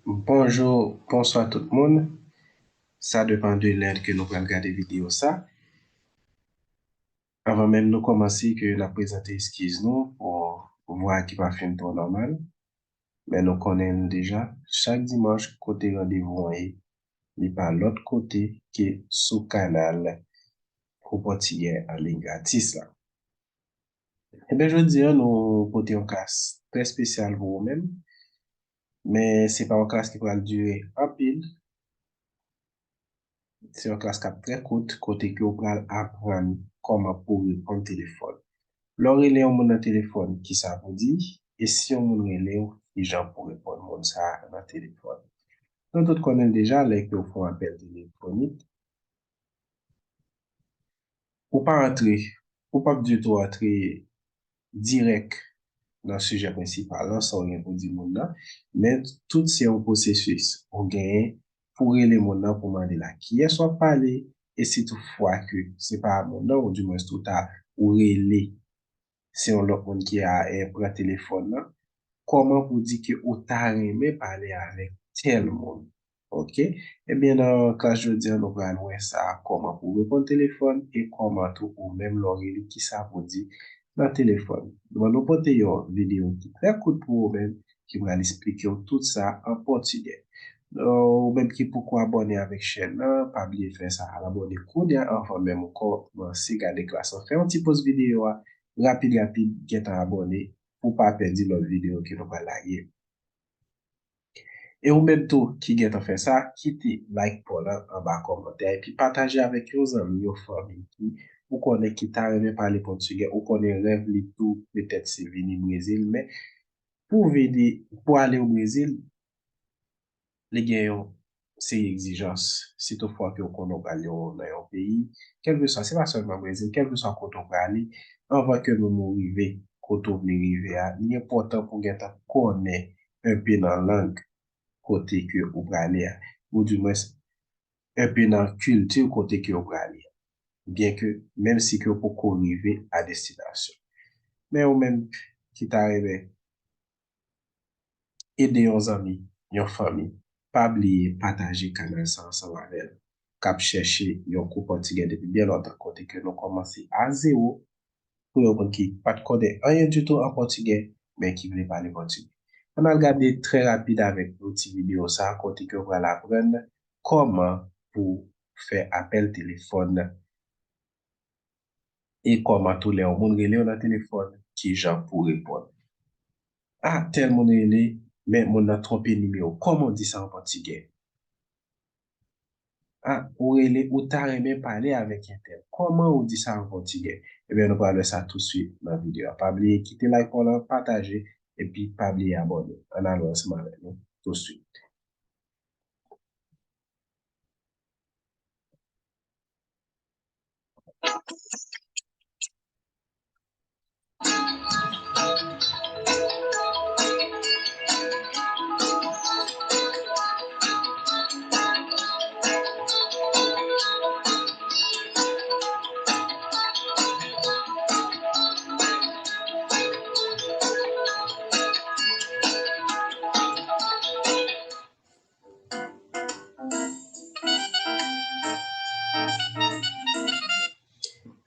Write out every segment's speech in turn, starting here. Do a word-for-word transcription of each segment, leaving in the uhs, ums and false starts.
Bonjou, bonswa tout moun. Sa depann de lè ke nou pral gade videyo sa. Anvan menm nou kòmanse, ke n ap prezante eskiz nou pou vwa ki pa fin twò nòmal. Men nou konnen l deja, chak dimanch kote randevou an ye, li pa lòt kote ke sou kanal Kou Pòtigè an liy gratis la. Ebyen, jodi a, nou pote yon klas trè espesyal pou ou menm. Men se pa yon klas ki pral dire anpil. Se yon klas k ap trè kout, kote ke w pral aprann kòman pou w reponn telefòn. Lè w rele yon moun nan telefòn, kisa pou di? E si yon moun rele w, kijan pou reponn moun sa a nan telefòn? Nou tout konnen l deja, lè ke w fè yon apèl telefonik, ou pa antre, ou p ap ditou antre dirèk nan sijè prensipal lan, sa w gen pou di moun nan, men tout se yon pwosesis ou genyen pou rele moun nan, pou mande l ak kiyès w ap pale, e si toutfwa ke se pa moun nan, oudimwens ou ta, ou rele, se yon lòt moun ki a, e, pran telefòn nan, kòman pou di ke ou ta renmen pale avèk tèl moun? Oke? Ebyen, nan klas jodi a, nou pral wè sa, kòman pou reponn telefòn e kòman tou ou menm lè w rele, kisa pou di nan telefòn. Bon, nou pote yon videyo ki trè kout pou ou menm, ki pral esplike w tout sa an pòtigè. Ou menm ki poko abòne avèk chèn nan, pa bliye fè sa, al abòne kounye a anvan menm ou kòmanse gade klas lan. Fè yon ti poz videyo a, rapid, rapid, gentan abòne pou w pa pèdi lòt videyo ke nou pral lage. E ou menm tou ki gentan fè sa, kite like pa w lan anba kòmantè epi pataje avèk yon zanmi, yon fanmi ki ou konnen ki ta renmen pale pòtigè, ou konnen rèv li tou petèt se vini Brezil, men pou vini, pou ale o Brezil, li gen yon seri egzijans. Si toutfwa ke w konnen w prale nan yon peyi, kèlkeswa, se pa sèlman Brezil, kèlkeswa kote w prale, anvan ke nou, nou rive kote w vle rive a, li enpòtan pou w gentan konnen enpe nan lang kote ke ou prale a, oudimwens enpe nan kilti kote ke ou prale a. Byen ke, menm si ke w poko rive a destinasyon. Men ou menm ki ta renmen ede yon zanmi, yon fanmi, pa bliye pataje kanal sa ansanm avè l, k ap chèche yon kou pòtigè depi byen lontan, kote ke nou kòmanse a zewo pou yon moun ki pa t konnen anyen ditou an pòtigè, men ki vle pale pòtigè. Ann al gade trè rapid avèk nou ti videyo sa, kote ke w pral aprann kòman pou fè apèl telefòn e kòman tou lè yon moun rele w nan telefòn, kijan pou reponn. A, tèl moun rele, men moun nan twonpe nimewo. Kòman w di sa an pòtigè? A, ou rele, ou ta renmen pale avèk entèl. Kòman ou di sa an pòtigè? Ebyen, nou pral wè sa tousuit nan videyo a. Pa bliye kite like pa w lan, pataje, epi pa bliye abòne. Ann al wè ansanm avèk nou tousuit.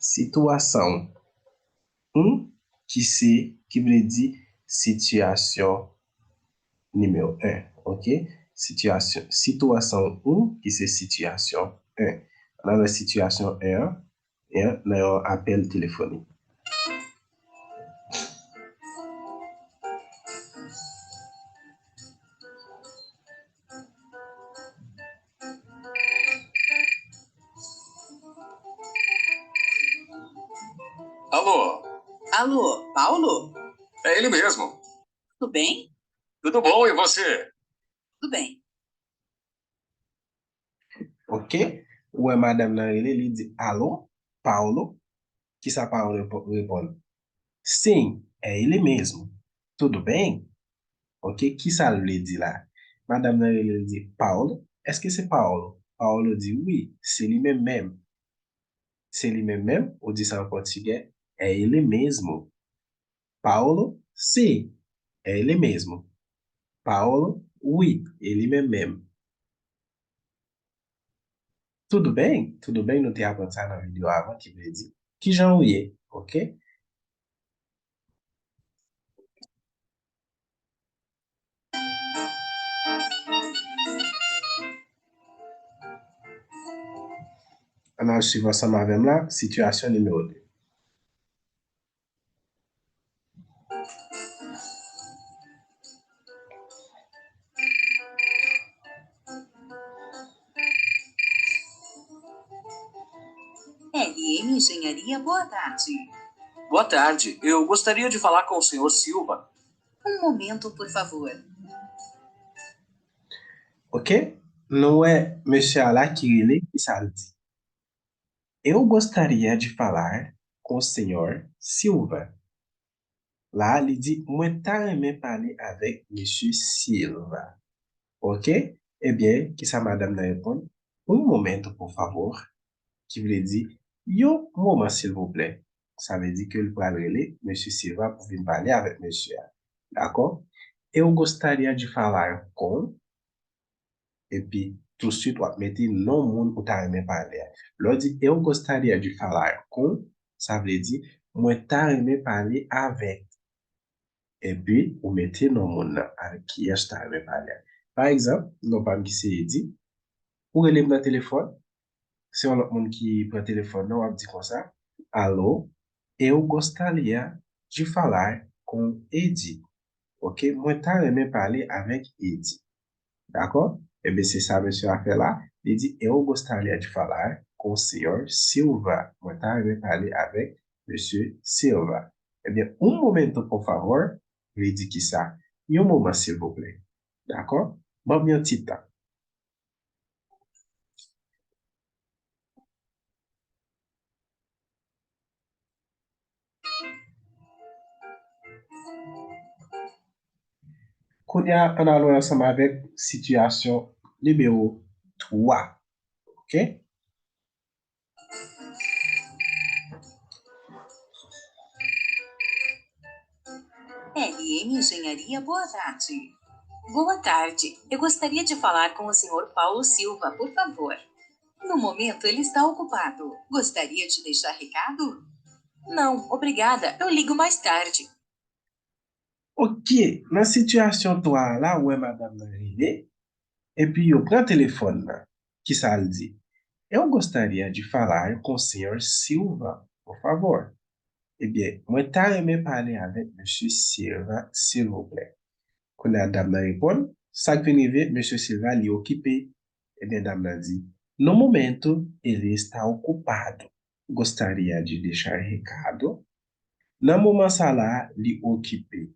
Sitwason un, ki se, ki vle di sitiyasyon nimewo en, oke? Sitiyasyon, sitwason un, ki se sitiyasyon en. Ann al wè sitiyasyon en an, en an nan yon apèl telefonik. Alô? Alô, Paulo? É ele mesmo. Tudo bem? Tudo bom, e você? Tudo bem. Oke, ou wè madanm nan rele, li di, "Alô, Paulo?" Kisa Paulo repo-, reponn? "Sim, é ele mesmo. Tudo bem?" Oke, kisa l vle di la? Madanm nan rele, li di, "Paulo? Èske se Paulo?" Paulo di, "Wi, se li menm menm." Se li menm menm, ou di sa an pòtigè, "É ele mesmo." Paulo, sim, é ele mesmo. Paulo, Wi, e li menm menm. Tudo bem? Tudo bem, nou te aprann sa nan videyo avan, ki vle di, kijan ou ye? Ok? Ann al swiv ansanm avè m la, sitiyasyon nimewo de. R M Engenharia, boa tarde. Boa tarde, eu gostaria de falar com o senhor Silva. Um momento, por favor. Ok, nou wè mesye a la ki rele, ki sa l di? Eu gostaria de falar com o senhor Silva. La, li di, mwen ta renmen pale avèk mesye Silva. Ok, ebyen, kisa madanm nan reponn? Un momento, por favor, ki vle di, yon moman, silvouplè. Sa vle di ke l pral rele mesye Silva pou vin pale avèk mesye a. Dakò? Eu gostaria de falar com, epi touswit w ap mete non moun ou ta renmen pale a. Lè w di eu gostaria de falar com, sa vle di mwen ta renmen pale avèk. Epi ou mete non moun nan avèk kiyès w ta renmen pale a. Pa egzanp, non pa m ki se Edi, ou rele m nan telefòn, se yon lòt moun ki pran telefòn nan, w ap di konsa, Alô, eu gostaria de falar com Edi. Ok, mwen ta renmen pale avèk Edi. Dakò? Ebyen, se sa mesye a fè la. Li di, eu gostaria de falar com o senhor Silva. Mwen ta renmen pale avèk mesye Silva. Ebyen, un momento, por favor, vle di kisa? Yon moman, silvouplè. Dakò? Ban m yon ti tan. Kounye a, ann al wè ansanm avèk sitiyasyon nimewo twa. Ok? R M Engenharia, boa tarde. Boa tarde. Eu gostaria de falar com o senhor Paulo Silva, por favor. No momento, ele está ocupado. Gostaria de deixar recado? Não, obrigada. Eu ligo mais tarde. Ok, nan sitiyasyon twa a la, ou wè madanm nan rele, epi yo pran telefòn nan. Kisa l di? Eu gostaria de falar com o senhor Silva, por favor. Ebyen, mwen ta renmen pale avèk mesye Silva, silvouplè. Kounye a, dam nan reponn, sa k vin rive, mesye Silva, li okipe. Ebyen, dam nan di, no momento, ele está ocupado. Gostaria de deixar recado? Nan moman sa la, li okipe.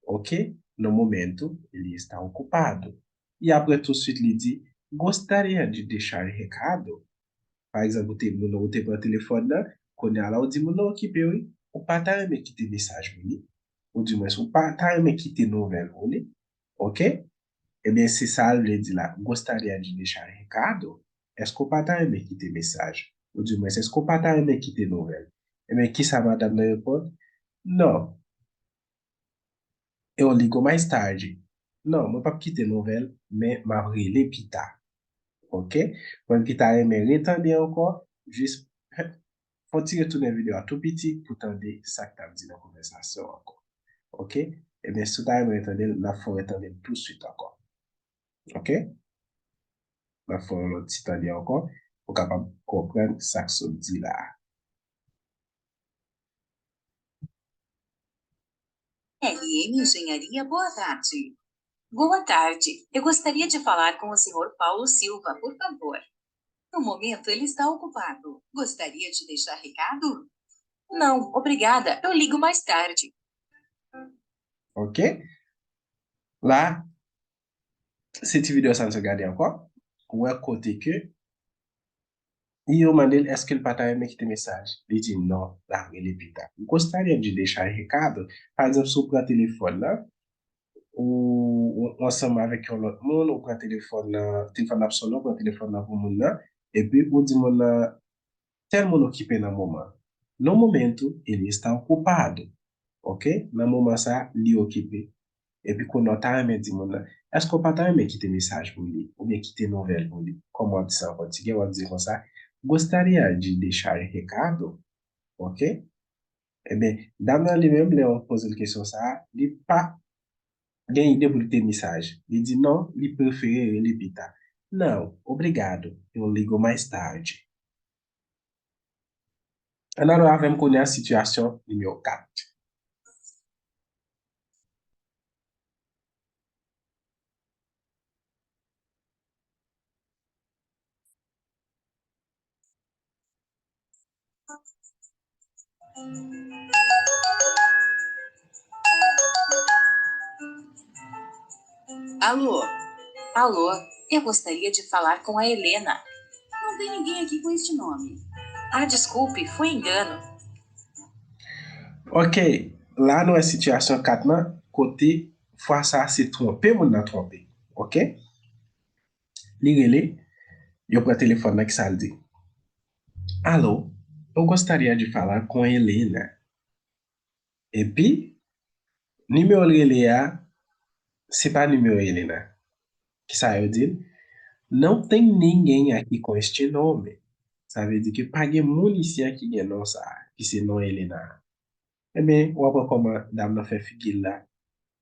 Ok? No momento, ele está ocupado. E apre, touswit, li di, gostaria de deixar recado? Pa egzanp, ou te, moun nan, ou te pran telefòn nan, kounye a la, ou di moun nan okipe, wi. Ou pa ta renmen kite mesaj pou li? Ou di mwens, ou pa ta renmen kite nouvèl pou li? Ok? Ebyen, se sa l vle di la. Gostaria de deixar recado? Èske w pa ta renmen kite mesaj? Ou di mwens, èske w pa ta renmen kite nouvèl? Ebyen, kisa madanm nan reponn? Non. Eu ligo mais tarde. Non, mwen p ap kite nouvèl, men m ap rele pita. Ok? Mwen ki ta renmen retande ankò, jis fè yon ti retounen videyo a tou piti pou tande sa k t ap di nan konvèsasyon an ankò. Ok? Ebyen, si w ta renmen retande l, n ap fè w retande l touswit ankò. Ok? N ap fè yon lòt ti tande ankò pou w kapab konprann sa k sot di la a. R M Engenharia, boa tarde. Boa tarde. Eu gostaria de falar com o senhor Paulo Silva, por favor. No momento, ele está ocupado. Gostaria de deixar recado? Não, obrigada. Eu ligo mais tarde. Ok? La, se ti videyo sa n sot gade ankò. Ou wè kote ke yo mande l èske l pa ta renmen kite mesaj. Li di non, l ap rele pita. Gostaria de deixar recado? Pa egzanp, si w pran telefòn nan, ou, ou ansanm avèk yon lòt moun, ou pran telefòn nan, telefòn nan ap sonnen, ou pran telefòn nan pou moun nan, epi ou di moun nan, tèl moun okipe nan moman. No momento, ele está ocupado. Ok? Nan moman sa, li okipe. Epi kounye a w ta renmen di moun nan, èske w pa ta renmen kite mesaj pou li, oubyen kite nouvèl pou li? Kòman w ap di sa an pòtigè? W ap di konsa, gostaria de deixar recado, ok? Ebyen, dam nan li menm, lè w poze l kesyon sa a, li pa gen ide pou l kite mesaj. Li di non, li prefere rele pita. Não, obrigado, eu ligo mais tarde. Ann ale avè m kounye a sitiyasyon nimewo kat. Alô? Alô? Eu gostaria de falar com a Helena. Não tem ninguém aqui com este nome. Ah, desculpe, foi engano. Ok, la nou wè sitiyasyon kat lan, kote fwa sa a se twonpe moun nan twonpe. Ok? Li rele, yo pran telefòn nan, kisa l di? Alô, eu gostaria de falar com a Helena. Epi, nimewo l rele a, se pa nimewo Helena. Kisa yo di l? Não tem ninguém aqui com este nome. Sa vle di ke pa gen moun isi a ki gen non sa a, ki se non Helena a. Ebyen, w ap wè kòman dam nan fè figi l la.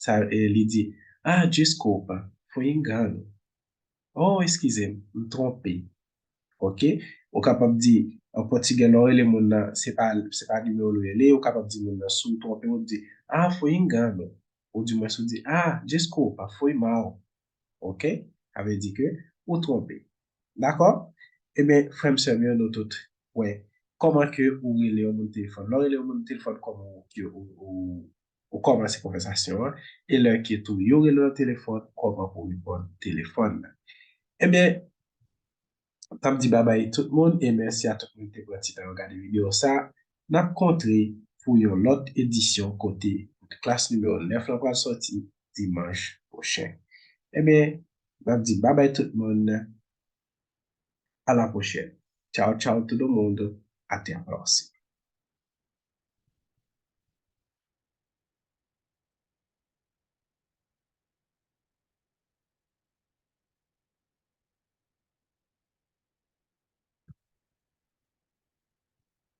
Sa, e, li di, ah, desculpa, foi engano. Oh, eskize m, m twonpe. Ok? Ou kapab di, an pòtigè, lè w rele moun nan, se pa, se pa nimewo l rele, ou kapab di moun nan, si w twonpe, ou di, ah, foi engano. Ou dimwens ou di, ah, desculpa, foi mal. Ok? Sa vle di ke ou twonpe. Dakò? Ebyen, frè m, sè m yo, nou tout wè kòman ke ou rele yon moun telefòn. Lè w rele yon moun telefòn, kòman ou, ke ou, ou, ou kòmanse konvèsasyon an, e lè ke tou yo rele w nan telefòn, kòman pou w reponn telefòn nan. Ebyen, m ap di babay tout moun, e mèsi a tout moun ki te pran ti tan yo gade videyo sa. N ap kontre pou yon lòt edisyon kote klas nimewo nèf lan pral sòti dimanch pwochen. Ebyen, m ap di babay tout moun, a la pwochèn. Tchao, tchao todo mundo, até a próxima.